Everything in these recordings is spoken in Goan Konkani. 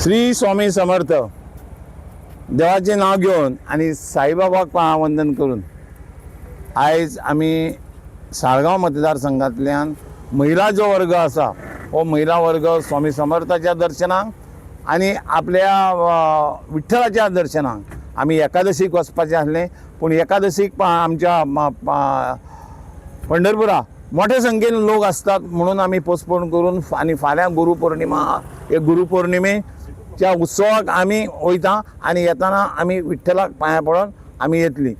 श्री स्वामी समर्थ. देवाचें नांव घेवन आनी साईबाबाक पांयां करून आयज आमी साळगांव मतदारसंघांतल्यान महिला जो वर्ग आसा हो महिला वर्ग स्वामी समर्थाच्या दर्शनाक आनी आपल्या विठ्ठलाच्या दर्शनाक आमी एकादशीक वचपाचें आसलें, पूण एकादशीक आमच्या पंढरपुरा मोठ्या संख्येन लोक आसतात म्हणून आमी पोस्टपोन करून आनी फाल्यां गुरुपौर्णिमा, हे गुरुपौर्णिमेच्या उत्सवाक आमी वयता आनी येताना आमी विठ्ठलाक पांयां पडोन आमी येतली.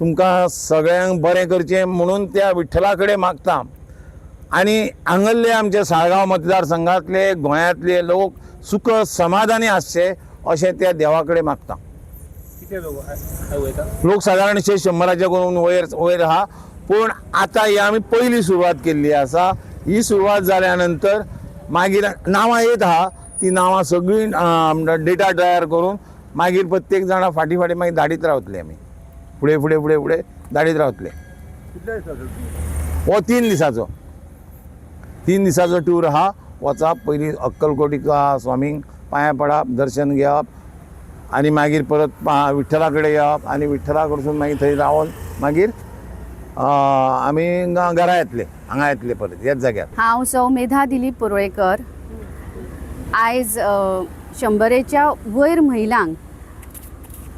तुमकां सगळ्यांक बरें करचें म्हणून त्या विठ्ठला कडेन मागता आनी हांगल्ले आमच्या साळगांव मतदारसंघातले गोंयांतले लोक सुख समाधानी आसचे अशें त्या देवा कडेन मागता. कितले लोक वयता? लोक सादारणशे 100च्या करून वयर वयर आहा, पूण आतां ही आमी पयली सुरवात केल्ली आसा. ही सुरवात जाल्या नंतर मागीर नांवां येत आहा, ती नांवां सगळीं डेटा तयार करून मागीर प्रत्येक जाणां फाटीं फाटीं मागीर धाडीत रावतले आमी, फुडें फुडें फुडें फुडें धाडीत रावतले. कितले दिसाचो? हो 3 दिसाचो, 3 दिसाचो टूर आहा. वचप पयलीं अक्कलकोटीक स्वामींक पांयां पडप, दर्शन घेवप आनी मागीर परत विठ्ठला कडेन येवप आनी विठ्ठला कडसून मागीर थंय रावन मागीर आमी घरा येतले, हांगा येतले परत ह्याच जाग्यार. हांव सौ मेधा दिलीप परुळेकर. आयज 100च्या वयर महिलांक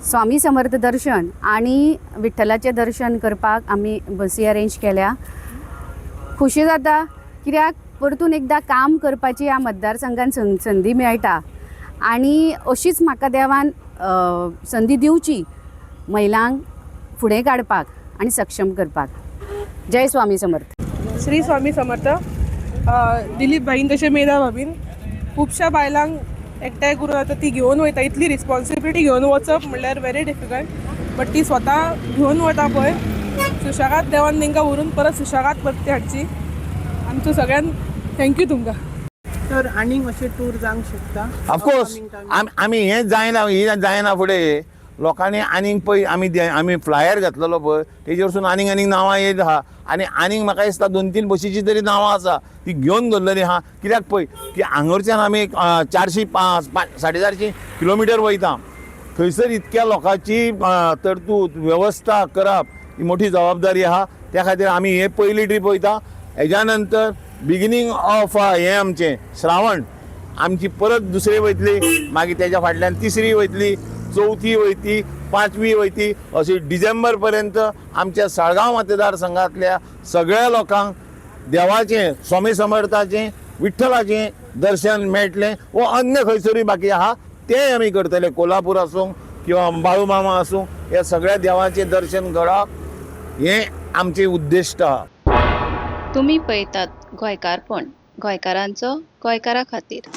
स्वामी समर्थ दर्शन आनी विठ्ठलाचें दर्शन करपाक आमी बसी अरेंज केल्या. खोशी जाता कित्याक परतून एकदां काम करपाची ह्या मतदारसंघान संदी मेळटा आनी अशीच म्हाका देवान संदी दिवची महिलांक फुडें काडपाक आनी सक्षम करपाक. जय स्वामी समर्थ. श्री स्वामी समर्थ. दिलीप भाईन तशें मेधा भाभीन खुबश्या बायलांक एकठांय करून आतां ती घेवन वयता. इतली रिस्पॉन्सिबिलिटी घेवन वचप म्हणल्यार व्हेरी डिफिकल्ट, बट ती स्वता घेवन वता पळय सुशेगाद देवान तांकां व्हरून परत सुशेगाद परती हाडची. आमचो सगळ्यान thank you तुमकां. तर आनीक अशे टूर जावंक शकता? ऑफकोर्स आमी हें जायना, हें जायना फुडें लोकांनी आनीक पळय आमी फ्लायर घातलेलो पळय तेजेरसून आनीक आनीक नांवां येत आहा आनी आनीक म्हाका दिसता 2-3 बशीची तरी नांवां आसा ती घेवन दवरलेली आहा. कित्याक पळय की हांगरच्यान आमी 400 5 450 किलोमिटर वयता, थंयसर इतक्या लोकांची तरतूद वेवस्था करप ही मोठी जबाबदारी आहा. त्या खातीर आमी हे पयली ट्रीप वयता. हेज्या नंतर बिगिनींग ऑफ हें आमचें श्रावण आमची परत दुसरी वयतली, मागीर तेज्या फाटल्यान तिसरी वयतली, चवथी वयती, पांचवी वयती, अशी डिसेंबर पर्यंत आमच्या साळगांव मतदारसंघातल्या सगळ्या लोकांक देवाचें, स्वामी समर्थाचें, विठ्ठलाचें दर्शन मेळटलें. वो अन्य खंयसरूय बाकी आहा तेंय आमी करतले. कोल्हापूर आसूं किंवा बाळूमामा आसूं, ह्या सगळ्या देवाचें दर्शन घडप हें आमचें उद्दिश्ट आहा. तुमी पळयतात गोंयकारपण, गोंयकारांचो गोंयकारा खातीर.